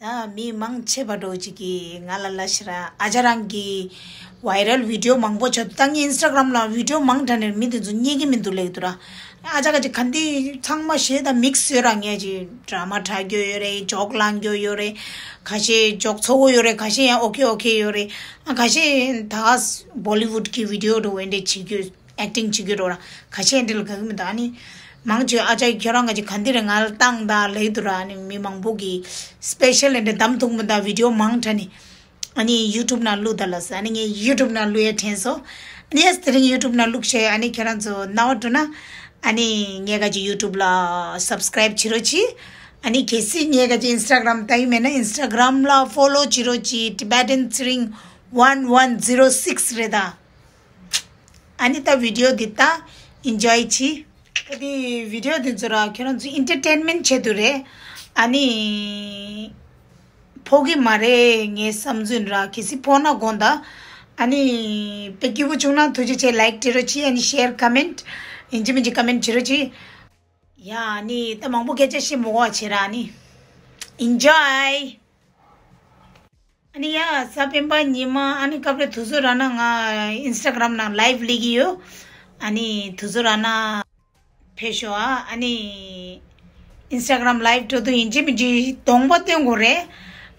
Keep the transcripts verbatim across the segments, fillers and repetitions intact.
ད་མི་མང་ཆེ་བ་འགྲོ་ཅིག་གིས་ང་ལ་ལ་ཤི་ར་ཨ་ཅག་རང་གི་ཝའི་རལ་བི་ཌིའོ་མང་པོ་བྱོས་ད་ངའི་ཨིན་སི་ཊ་གྷ་རམ་ལ་བི་ཌིའོ་མང་དྲགས་ནས་མི་དེ་ཚོ་རྙེད་ཀྱི་མི་འདུག་ལེགས་འདུག་ར། ཨ་ཅག་ག་ཅིག་ག་འདི་ཚང་མ་ཞེ་ད་མིག་སི་ཡོད་ར། ངས་ཅིག་ཌ་ར་མ་དྲག་རྒྱུ་ཡོད་རེད། ཇོག་ལང་རྒྱུ་ཡོད་རེད། ཁ་ཤས་ཇོག་ཚོ་བོ་ཡོད་རེད། ཁ་ཤས་ཡང་ཨོ་ཁེ་ཨོ་ཁེ་ཡོད་རེད། ཨ་ཁ་ཤས་ད་བོ་ལི་ཝུཌ་གི་བི་ཌིའོ་འགྲོ་འདྲ་བྱེད་རྒྱུ། ཨེག་ཊིང་བྱེད་རྒྱུ་འགྲོ་ར། ཁ་ཤས་འདི་ལ་དགའ་གི་མི་འདུག་ཨ་ནི་མང་ཆེ་ཨ་ཅག་ཁྱོད་རང་ག་ཅིག་ག་འདི་རེད་ང་ལ་བཏང་ད་ལེགས་འདུག་ར། ཨ་ནི་མི་མང་པོ་གིས་སི་པེ་ཤལ་འདི་འདྲ་བདམས་ཐུབ་མི་འདུག་བི་ཌིའོ་མང་དྲགས་ནས། ཨ་ནི་ཡུ་ཊུབ་ནང་བླུགས་ད་ལབ་སོང་། ཨ་ནི་ངས་ཡུ་ཊུབ་ནང་བླུགས་ཡ་དྲན་སོང་། ཨ་ནི་ཡས་དེ་རིང་ཡུ་ཊུབ་ནང་བླུགས་བྱས། ཨ་ནི་ཁྱོད་རང་ཚོ་རྣ་བ་འགྲོ་ན། ཨ་ནི་ངས་ག་ཅིག་ཡུ་ཊུབ་ལ་སབ་སི་ཀ་རའིབ་བྱེད་རོགས་གྱིས། ཨ་ནི་གལ་སྲིད་ངས་ག་ཅིག་ཨིན་སི་ཊ་གྷ་རམ་ལྟ་ཡི་མེད་ན་ཨིན་སི་ཊ་གྷ་རམ་ལ་ཕོ་ལོ་བྱེད་རོགས་གྱིས། Tibetan Tsering one one zero six རེད་ད། ཨ་ནི་ད་བི་ཌིའོ་འདི་ད་ཨེན་ཇོའི་བྱེད། ད་འདི་བི་ཌིའོ་འདི་ཚོ་ར་ཁྱོད་རང་ཚོ་ཨེན་ཊར་ཊེན་མེན་ཊི་ཆེད་དུ་རེད། ཨ་ནི་ཕོག་གི་མ་རེད་ངའི་བསམ་ཚུལ་ར། གལ་སྲིད་ཕོག་ན་དགོངས་དག་ཨ་ནི་དཔེ་སྐྱིད་པོ་བྱུང་ན་ཐུགས་རྗེ་ཆེ། ལའིཀ་སྤྲད་རོགས་གྱིས། ཨ་ནི་ཤེར་ཀོ་མེན་ཊི་ཡིན་གཅིག་མིན་གཅིག་ཀོ་མེན་ཊི་བྱེད་རོགས་གྱིས། ཡ་ཨ་ནི་ད་མང་པོ་སྐད་ཆ་བཤད་མི་དགོས་པ་བྱེད་ར། ཨ་ནི་ཨེན་ཇོའི། ཨ་ནི་ཡ་གཟའ་སྤེན་པ་ཉི་མ་ཨ་ནི་སྐབས་རེ་དུས་ཚོད་རག་ན་ང་ཨིན་སི་ཊ་གྷ་རམ་ནང་ལའིབ་སླེབས་ཀྱི་ཡོད། ཨ་ནི་དུས་ཚོད་རག་ན་ཕེབས་ཤོག་ཨ། ཨ་ནི་ཨིན་སི་ཊ་གྷ་རམ་ལའིབ་འགྲོ་དུས་ཡིན་གཅིག་མིན་གཅིག་གདོང་པ་སྟོན་དགོས་རེད།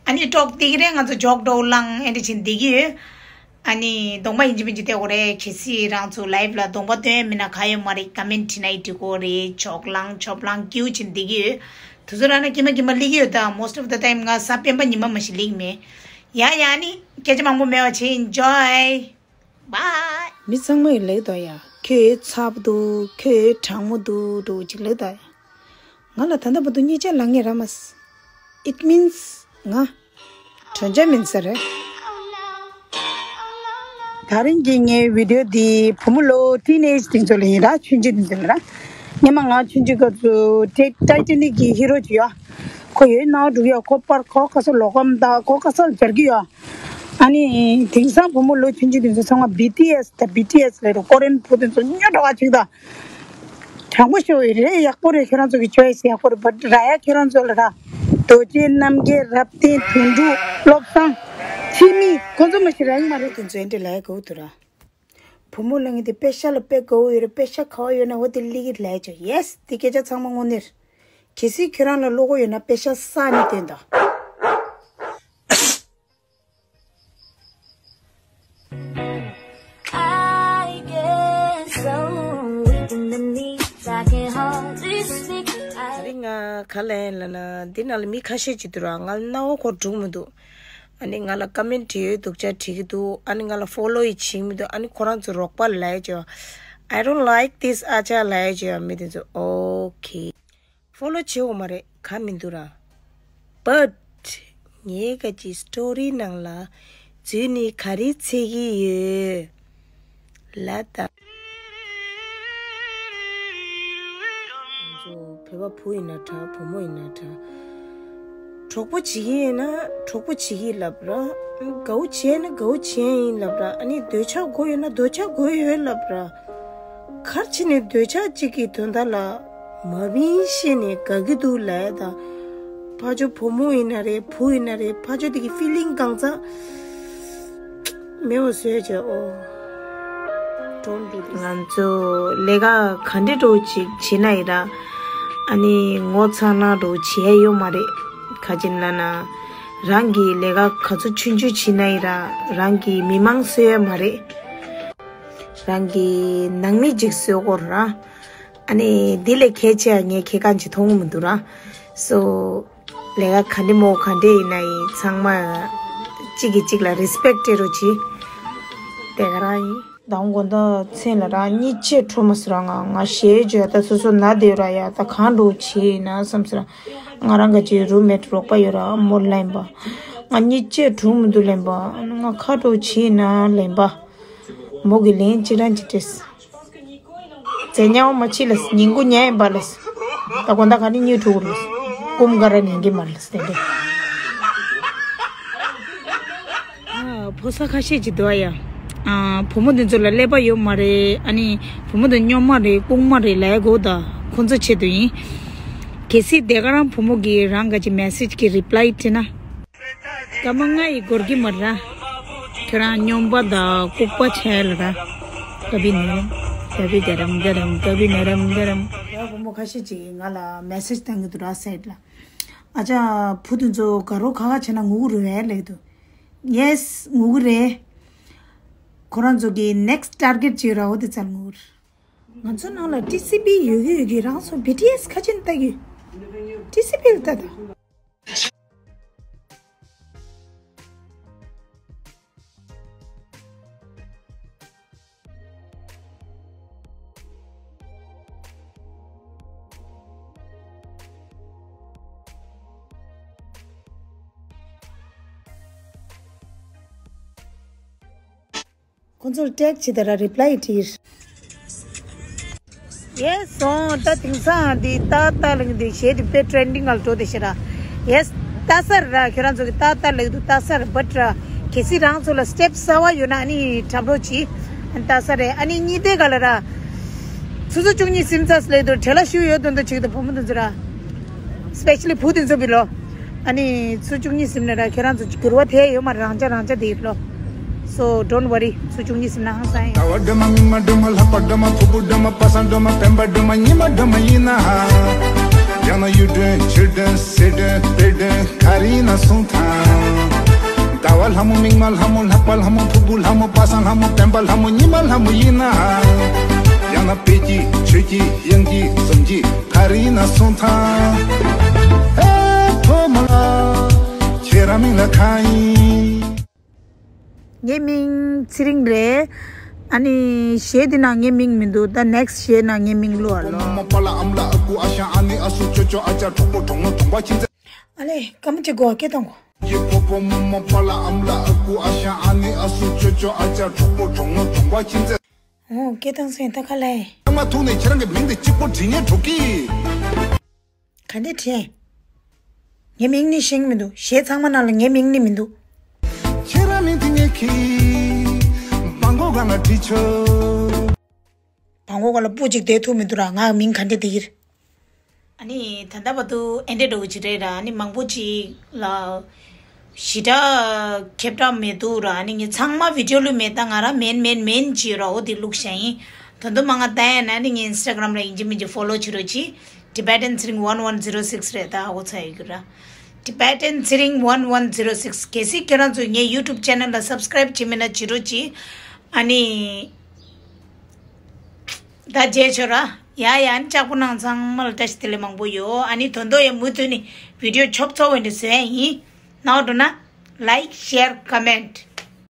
ཨ་ནི་ཀྲོག་བསྡད་ཀྱི་རེད། ང་ཚོ་ཇོག་འདྲ་བོ་ལང་ཨེ་འདྲ་བྱེད་བསྡད་ཀྱི་ཡོད། ཨ་ནི་གདོང་པ་ཡིན་གཅིག་མིན་གཅིག་སྟོན་དགོས་རེད། གལ་སྲིད་རང་ཚོ་ལའིབ་ལ་གདོང་པ་སྟོན་ཡ་མིན་ན་ག་ཡོད་མ་རེད། ཀོ་མེན་ཊི་བྲིས་ན་ཡི་འགྲིག་གི་རེད། ཇོག་ལང་ཆོབ་ལང་སྐྱིད་པོ་བྱེད་བསྡད་ཀྱི་ཡོད། དུས་ཚོད་རག་ན་དཀྱིལ་མ་དཀྱིལ་མ་སླེབས་ཀྱི་ཡོད་ད། Most of the time ང་གཟའ་སྤེན་པ་ཉི་མ་མ་གཏོགས་སླེབས་ཀྱི་མེད། ཡ་ཡ་ཨ་ནི་སྐད་ཆ་མང་པོ་མེད་པ་བྱེད། ཨེན་ཇོའི། བཱའི། མི་ཚང་མ་ཡིས་ལབ་ཀྱི་འདུག་ཡ། ཁྱོད་ཚ་པོ་འདུག་ཁྱོད་གྲང་མོ་འདུག་འདྲ་བོ་ཅིག་ལབ་ཀྱི་འདུག་ཡ། ང་ལ་ད་ལྟ་བར་དུ་གཉིས་ཆ་ལབ་མཁན་རག་མ་སོང་། It means ང་དྲོན་ཆ་མིན་ས་རེད། ད་རིང་གི་ངའི་བི་ཌིའོ་འདི་བུ་མོ་ལོ་ཊིན་ཨེཇ་དེ་ཚོ་ལ་ཡིན་ར། ཆུང་ཆུང་དེ་ཚོ་ལ་ར། སྔོན་མ་ང་ཆུང་ཆུང་སྐབས་སུ་ཊའི་ཊའི་ཊ་ནིག་གི་ཧི་རོ་ཅིག་ཡོད། ཁོ་ཡོད་ནའང་འགྲིག་ཡོད། ཁོ་པར་ཁོ་ཁ་སང་ལོག་གམ་ད་ཁོ་ཁ་སང་སྦྱར་གྱི་ཡོད། ཨ་ནི་དེང་སང་བུ་མོ་ལོ་ཆུང་ཆུང་དེ་ཚོ་ཚང་མ་བི་ཊི་ཨེས་དང་བི་ཊི་ཨེས་ལབ་རེད། ཀོ་རི་ཡན་བུ་དེ་ཚོ་སྨྱོ་འདྲ་བ་ཅིག་དང་། དྲང་པོ་ཤོད་ཡོད་རེད། ཡག་པོ་རེད། ཁྱོད་རང་ཚོ་གི་ཅོའི་སི་ཡག་པོ་རེད། བཊ་རག་ཡ་ཁྱོད་རང་ཚོ་ལ་ར། རྡོ་རྗེ་རྣམ་རྒྱལ། རབ་བརྟན། དོན་གྲུབ། བློ་བཟང་། འཆི་མེད། ཁོ་ཚོ་མ་ཤི་ར་ཡིན་མ་རེད། དེ་ཚོ་ཨེ་འདྲ་ལབ་ཡ་དགའ་བོ་འདུག་ར། བུ་མོ་ལབ་མཁན་དེ་པེ་ཤ་ལ་དཔེ་དགའ་བོ་ཡོད་རེད། པེ་ཤ་ག་བ་ཡོད་ན་འོ་དེ་སླེབས་ཀྱི་ལབ་ཅོ། ཡེས། དེ་སྐད་ཆ་ཚང་མ་དངོས་གནས་རེད། གལ་སྲིད་ཁྱོད་རང་ལ་བློ་ཁོག་ཡོད་ན་པེ་ཤ་ཟ་ནས་སྟོན་དང་། I get so weak in the knees, I can hardly speak. ད་རིང་ང་ག་ལ་ཡིན་ལབ་ན། འདི་ནང་ལ་མི་ཁ་ཤས་ཅིག་འདུག་ར། ང་ལ་རྣ་བ་ཁོ་འགྲོ་གི་མི་འདུག་ཨ་ནི་ང་ལ་ཀོ་མེན་ཊི་བྲིས་ཡོད། སྡུག་ཅག་བྲིས་ཀྱི་འདུག་ཨ་ནི་ང་ལ་ཕོ་ལོ་ཡི་བྱེད་ཀྱི་མི་འདུག་ཨ་ནི་ཁོ་རང་ཚོ་རོགས་པ་ལབ་ཡ་ཅིག I don't like this ཨ་ཅག་ལབ་ཡ་ཅིག་མི་དེ་ཚོ། ཨོ་ཁེ། ཕོ་ལོ་བྱེད་འོ་མ་རེད། ག་མི་འདུག་ར། But ངའི་ག་ཅིག་སི་ཊོ་རི་ནང་ལ་འཛུལ་ནས་ག་རེ་འཚོལ་གྱི་ཡོད་ལབ་ད། ཚོ་བོད་པ་བུ་ཡིན་ན་འདྲ། བུ་མོ་ཡིན་ན་འདྲ། གྲོགས་པོ་བྱེད་ཀྱི་ཡིན་ན་གྲོགས་པོ་བྱེད་ཀྱི་ལབ་ར། དགའ་བོ་བྱས་ན་དགའ་བོ་བྱས་ཡིན་ལབ་ར། ཨ་ནི་འདོད་ཆགས་དགོས་ཡོད་ན་འདོད་ཆགས་དགོས་ཡོད་ལབ་ར། ག་རེ་བྱས་ནས་འདོད་ཆགས་གཅིག་གི་དོན་དག་ལ་མ་བིན་ཤེས་ནས་དགའ་གི་འདུག་ལབ་ཡ་ད། ཕ་ཇོ་བུ་མོ་ཡིན་ན་རེད། བུ་ཡིན་ན་རེད། ཕ་ཇོ་དེ་གི་ཕི་ལིང་གང་ཚ་མེད་པ་བཟོས་བྱས། ཨོ། Don't do this. ང་ཚོ་ལས་ཀ་ག་འདྲ་འདྲ་བོ་ཅིག་བྱེད་ན་ཡིན་ར། ཨ་ནི་ངོ་ཚ་ན་འདྲ་བོ་བྱེད་ཡ་ཡོད་མ་རེད། ག་ཅི་ལབ་ན། རང་གི་ལས་ཀ་ག་ཚོད་ཆུང་ཆུང་བྱེད་ན་ཡིན་ར། རང་གི་མི་མང་གསོ་ཡ་མ་རེད། རང་གི་ནང་མི་ཅིག་གསོ་དགོས་ར། ཨ་ནི་འདི་ལས་གལ་ཆེ་བ་ངས་ཁྱེད་རང་ཅིག་མཐོང་གི་མི་འདུག་ར། So ལས་ཀ་ག་འདྲ་མོ་ག་འདྲ་ཡིན་ན་ཡིན། ཚང་མ་གཅིག་གིས་གཅིག་ལ་རེ་སི་པེག་སྤྲད་རོགས་གྱིས། དེ་ག་རང་ཡིན། ད་དགོང་དག་མཚན་ལ་ར་གཉིད་ཆད་ཁྲོ་མ་སོང་ར། ང་ང་ཞེད་བྱས་ད་སོ་སོ་ན་བསྡད་ཡོད་ར། ཡ་ད་གང་འདྲ་བྱེད་ཡིན་ན་བསམ་སོང་ར། ང་རང་ག་ཅིག་རུམ་མེཊ་རོགས་པ་ཡོད་ར། མོ་ལབ་ཡིན་པ། ང་གཉིད་ཆད་ཁྲོ་མི་འདུག་ལབ་ཡིན་པ། ང་ཁ་འདྲ་བྱེད་ཡིན་ན་ལབ་ཡིན་པ། མོ་གིས་ལན་གཅིག་རང་གཅིག་སྤྲད། ཟས་ཉལ་བ་མ་བྱེད་ལབ། ཉིན་གུང་ཉལ་ཡིན་པ་ལབ། ད་དགོང་དག་ག་ནས་གཉིད་ཁུག་ལབ། སྐུམ་ག་ར་ཉན་གི་མ་རེད་ལབ། དེ་འདྲ། ཨ། ཕོ་གསར་ཁ་ཤས་ཅིག་འདུག་ཨ་ཡ། ཨ། བུ་མོ་དེ་ཚོ་ལ་ཀླད་པ་ཡོད་མ་རེད། ཨ་ནི་བུ་མོ་དེ་སྨྱོན་མ་རེད། རྐུན་མ་རེད་ལབ་ཡ་གོ་ད། ཁོ་ཚོ་ཆེད་དུ་ཡིན། གལ་སྲིད་དེ་ག་རང་བུ་མོ་གིས་རང་ག་ཅིག་མེ་སེ་ཇི་གི་རི་པི་ལའི་བྲིས་ན། སྐར་མ་ལྔ་ཡི་འགོར་གྱི་མ་ར། ཁྱོད་རང་སྨྱོན་པ་དང་ལྐུགས་པ་བྱས་ལ་ར། ཀ་བི་ནི་རམ། ཀ་བི་ག་རམ་ག་རམ། ཀ་བི་ནི་རམ་ག་རམ། ཡ་བུ་མོ་ཁ་ཤས་ཅིག་གིས་ང་ལ་མེ་སེ་ཇི་བཏང་གི་འདུག་ར་སའིཌ་ལ། ཨ་ཅག་བུ་དེ་ཚོ་དགའ་རོགས་ཁ་ཁ་བྱས་ན་ངུ་གི་རེད་པས་ལབ་ཀྱི་འདུག་ཡེས་ངུ་གི་རེད། ཁོ་རང་ཚོ་གི་ནེག་སི་ཊི་ཊར་གེཊ་ཅིག་ར་འོ་དེ་ཙམ་ངུ་གི་རེད། ང་ཚོ་ནང་ལ་ཊི་སི་པི་ཡོད་ཀྱི་ཡོད་ཀྱི་རང་ཚོ་བི་ཊི་ཨེས་ཁ་ཆེན་ལྟ་གི། ཊི་སི་པི་ལ་ལྟ་དང་། ཁོ་ཚོར་ཊེག་བྱེད་དང་ར་རི་པ་ལའི་བྲིས། ཡེས་སོང་། ད་དེང་སང་འདི་ཏག་ཏག་ལིང་འདི་གཞས་འདི་དཔེ་ཊྲེན་ཌིང་ལ་འགྲོ་བསྡད་ཤག་ར། ཡེས་ལྟ་ས་རེད་ར། ཁྱོད་རང་ཚོ་གི་ཏག་ཏག་ལེགས་འདུག་ལྟ་ས་རེད། བཊ་ར་གལ་སྲིད་རང་ཚོ་ལ་སི་ཊེབ་གསར་པ་ཡོད་ན་ཨ་ནི་ཁྲབ་རོགས་གྱིས། ཨ་ནི་ལྟ་ས་རེད། ཨ་ནི་གཉིས་དེ་ག་ལ་ར། སོ་སོ་བཅུ་གཉིས་ཟིན་ཚར་ལེགས་འདུག་བྲེལ་བ་ཞུ་ཡོད་དོན་དུ་ཅིག་དང་བུ་མོ་དེ་ཚོ་ར། སི་པེ་ཤ་ལི་བུ་དེ་ཚོ་བི་ལོ། ཨ་ནི་ཚུར་བཅུ་གཉིས་ཟིན་ནས་ར་ཁྱེད་རང་ཚོ་འགྱུར་བ་ཐེབས་ཡོད་མ་རེད། རང་ཅག་རང་ཅག་དེ་ཡིན་ལོ། So don't worry. ཚུར་བཅུ་གཉིས་ཟིན་ན་ཧང་སང་ཡིན། ཟླ་བ་སྒྲོལ་མ། ཉི་མ་སྒྲོལ་མ། ལྷག་པ་སྒྲོལ་མ། ཕུར་བུ་སྒྲོལ་མ། པ་སངས་སྒྲོལ་མ། སྤེན་པ་སྒྲོལ་མ། ཉི་མ་སྒྲོལ་མ་ཡིན་ན། ཡང་ན་གཡུ་སྒྲོན་ཆུ་སྒྲོན་སེ་སྒྲོན་དཔལ་སྒྲོན་ག་རེ་ཡིན་ན་གསུང་དང་། ཟླ་བ་ལྷ་མོ། མིག་དམར་ལྷ་མོ། ལྷག་པ་ལྷ་མོ། ཕུར་བུ་ལྷ་མོ། པ་སངས་ལྷ་མོ། སྤེན་པ་ལྷ་མོ། ཉི་མ་ལྷ་མོ་ཡིན་ན། ཡང་ན་དཔལ་གྱི་ཆོས་ཀྱི་དབྱངས་ཀྱི་ཟམ་གྱི་ག་རེ་ཡིན་ན་གསུང་དང་། ཨེ་ཐོག་མ་ལ་ཁྱེད་རང་མིང་ལ་གང་ཡིན། ངའི་མིང་ཚེ་རིང་རེད། ཨ་ནི་གཞས་འདི་ནང་ངའི་མིང་མི་འདུག་ད་ནེག་སི་གཞས་ནང་ངའི་མིང་བླུགས་ཨ་ལོ། ཨ་ལེ་སྐར་མ་གཅིག་གོ་སྐད་བཏང་གོ། ཨོ་སྐད་བཏང་སོང་ད་ག་ལ། ག་འདྲ་དྲན། ངའི་མིང་ནི་ཤེས་ཀྱི་མི་འདུག་གཞས་ཚང་མ་ནང་ལ་ངའི་མིང་ནི་མི་འདུག་ཁྱེད་རང་མིང་དེ་ངས་ཁྱི། བང་གོ་ག་ལ་བྲིས་ཆོག་བང་གོ་ག་ལ་སྤུ་གཅིག་བསྡད་ཐུབ་མི་འདུག་ར། ང་མིང་ག་འདྲ་དེ་ཡིར། ཨ་ནི་ད་ལྟ་བར་དུ་ཨེ་འདྲ་འདྲ་བོ་ཅིག་རེད་ར། ཨ་ནི་མང་པོ་ཅིག་ལ་ཞེ་དྲག་ཁྱབ་བསྒྲགས་མེད་འདུག་ར། ཨ་ནི་ངས་ཚང་མ་བི་ཌི་ཡོ་བླུགས་མེད། ད་ང་རང་མེན་མེན་མེན་ཅིག་ཡོད་ར། འོ་དེ་བླུགས་བཞག་ཡིན། ད་དུང་མང་ང་ལྟ་ཡ་ན་ཨ་ནི་ངའི་ཨིན་སི་ཊ་གྷི་རམ་ལ་ཡིན་གཅིག་མིན་གཅིག་ཕོ་ལོ་བྱེད་རོགས་གྱིས། Tibetan Tsering one one zero six རེད། ད་འོ་ཚ་ཡོད་གི་ར། Tibetan Tsering one one zero six། གལ་སྲིད་ཁྱེད་རང་ཚོས་ངའི་ཡུ་ཊུབ་ཅེ་ནལ་ལ་སབ་སི་ཀ་རེབ་བྱེད་མེད་ན་བྱེད་རོགས་གྱིས། ཨ་ནི། ད་མཇལ་ཆོག་ར། ཡ་ཡ། ཨ་ནི་ལྕགས་པོ་ནང་ཚང་མ་ལ་བཀྲ་ཤིས་བདེ་ལེགས་མང་པོ་ཡོད། ཨ་ནི་དོན་དོ་ཡ་མུ་མཐུད་ནས་བི་ཌི་ཡོ་ཆོབ་ཚོ་བའི་འདྲ་བཟོ་ཡ་ཡིན། ནའོ་འགྲོ་ན་ལའིཀ་ཤེར་ཀོ་མེན་ཊི།